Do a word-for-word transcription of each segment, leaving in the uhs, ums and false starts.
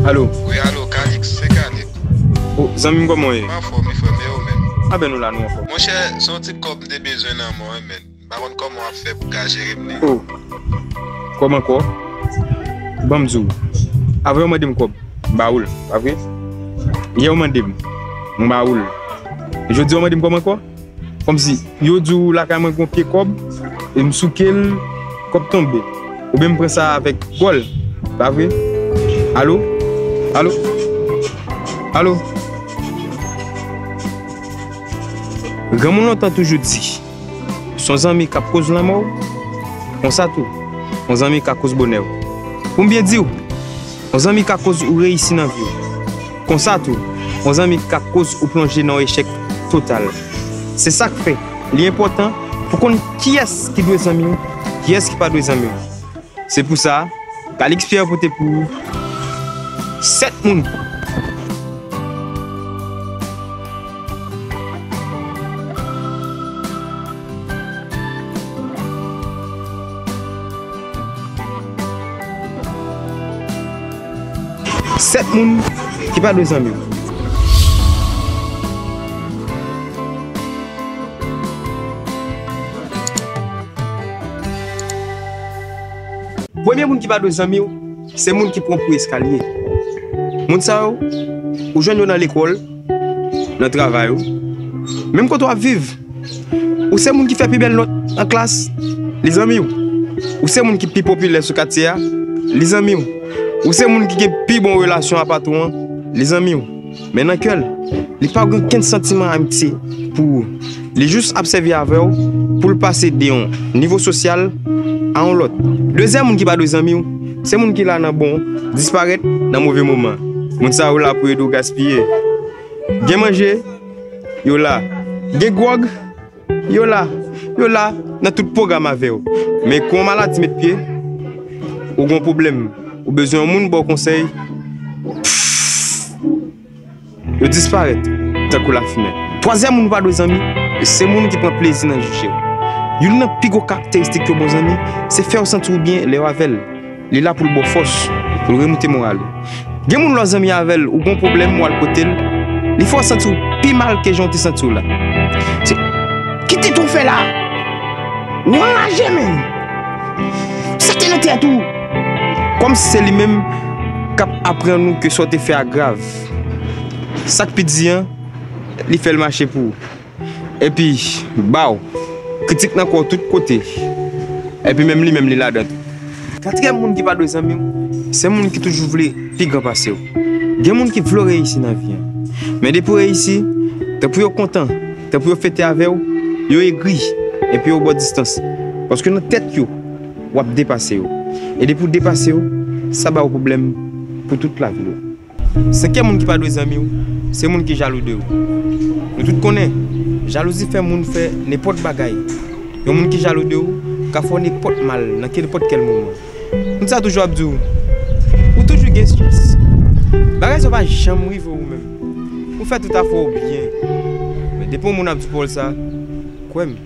Alo. Wi, alo, Calix, se Calix. O, zanmi m, kòman w ye? M anfòm, wi, frè m, e ou menm? Anben, nou la, nou anfòm. Monchè, se yon ti kòb m te bezwen nan men w, men m pa konn kòman w ap fè pou ka jere m li. O, kòb ankò? Ban m di w. Avan yo mande m kòb, m ba ou l, pa vre? Yè yo mande m, m ba ou l. Jodi yo mande m kòb ankò? Kòmsi yo di w lakay mwen gon pye kòb, e m souke l, kòb tonbe. Oubyen m pran sa avèk gòl, pa vre? Alo? Alo? Alo? Granmoun lontan toujou di, se yon zanmi k ap koz lanmò w, konsa tou, yon zanmi ka koz bonè w. Pou m byen di w, yon zanmi ka koz ou reyisi nan vi w. Konsa tou, yon zanmi ka koz ou plonje nan yon echèk total. Se sa k fè, li enpòtan pou konn kiyès ki dwe zanmi w, kiyès ki pa dwe zanmi w. Se pou sa, Calix Pierre pote pou ou sèt moun. Sèt moun ki pa dwe zanmi w. Premye moun ki pa dwe zanmi w, se moun ki pran w pou eskalye. Moun sa yo, ou jwenn yo nan lekòl, nan travay ou, menm kote w ap viv. Ou se moun ki fè pi bèl nòt nan klas, li zanmi w. Ou se moun ki pi popilè sou katye a, li zanmi w. Ou se moun ki gen pi bon relasyon a patwon an, li zanmi w. Men nan kè l, li pa gen okenn santiman amitye pou ou. Li jis ap sèvi avè w pou l pase de yon nivo sosyal a yon lòt. Dezyèm moun ki pa dwe zanmi w, se moun ki la nan bon, disparèt nan move moman. Moun sa yo la pou ede w gaspiye. Gen manje, yo la. Gen gwòg, yo la. Yo la nan tout pwogram avè w. Men kou yon maladi met pye, ou gen yon pwoblèm, ou bezwen yon moun ba w konsèy, yo disparèt tankou lafimen. Twazyèm moun ou pa dwe zanmi, se moun ki pran plezi nan jije w. Youn nan pi gwo karakteristik yon bon zanmi, se fè w santi w byen lè w avè l. Li la pou l ba w fòs, pou l remoute moral ou. Gen moun lè w zanmi avè l, ou gon pwoblèm, w al kote l, li fè w santi w pi mal ke jan w te santi w la. Se, ki tenten w fè la? Ou anraje, menm. Sa k te nan tèt ou? Kòmsi se li menm k ap aprann ou ke sa w te fè a grav. Sa k pi di an, li fè l mache pou ou. Epi, baw, kritik nan kò w tout kote. Epi menm li menm li ladan tou. Katriyèm moun ki pa dwe zanmi w, se moun ki toujou vle pi gran pase w. Gen moun ki vle w reyisi nan vi an. Men depi w reyisi, tanpri yo kontan, tanpri yo fete avè w, yo egri, epi yo ba w distans. Paske nan tèt yo, w ap depase yo. E depi w depase yo, sa ba w pwoblèm pou tout lavi w. Senkyèm moun ki pa dwe zanmi w, se moun ki jalou de ou. Nou tout konnen, jalouzi fè moun fè nenpòt bagay. Yon moun ki jalou de ou ka fè w nenpòt mal nan kenpòt kèl moman. Moun sa toujou ap di w, ou toujou gen chans. Bagay sa yo pa janm rive w menm. Ou fè tout afè w byen. Men depi yon moun ap di pawòl sa, kwè m,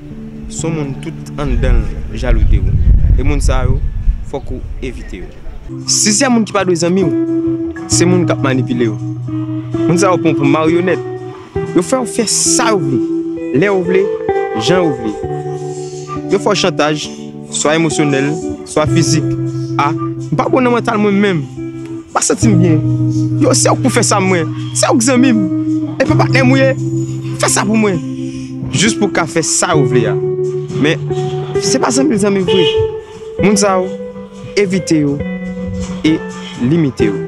se yon moun tout anndan l jalou de ou. E moun sa yo, fòk ou evite yo. Sizyèm moun ki pa dwe zanmi w, se moun k ap manipile w. Moun sa yo pran w pou maryonèt. Yo fè w fè sa yo vle, lè yo vle, jan yo vle. Yo fè w chantaj, swa emosyonèl, swa fizik. A, m pa bon nan mantal mwen menm. M pa santi m byen. Yo, se ou k pou fè sa mwen. Se ou k zanmi m. E pa patnè m ou ye. Fè sa pou mwen. Jis pou w ka fè sa yo vle a. Men, se pa zanmi zanmi vre. Moun sa yo, evite yo e limite yo.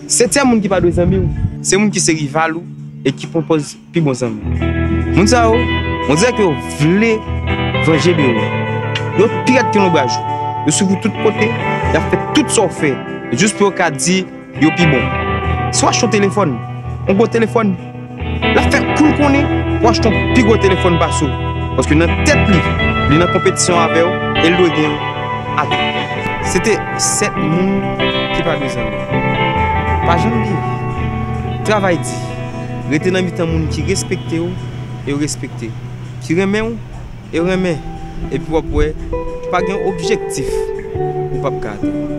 Setyèm moun ki pa dwe zanmi w, se moun ki se rival ou e ki pran pòz pi bon zanmi w. Moun sa yo, on dirè ke yo vle vanje de ou. Yo pi rèd ke lonbraj ou. Yo swiv ou tout kote, y ap fè tout sa w fè, jis pou yo ka di yo pi bon. Si w achte yon telefòn, yon gwo telefòn, l ap fè kou l konnen pou achte yon pi gwo telefòn pase w. Paske nan tèt li, li nan konpetisyon avè w e l dwe gen a tou. Se te sèt moun ki pa dwe zanmi. Pa janm bliye. Travay di. Rete nan mitan moun ki respekte w e yo respekte. Ki renmen w e yo renmen. Epi w ap wè Pa gen objektif ou p ap ka atenn.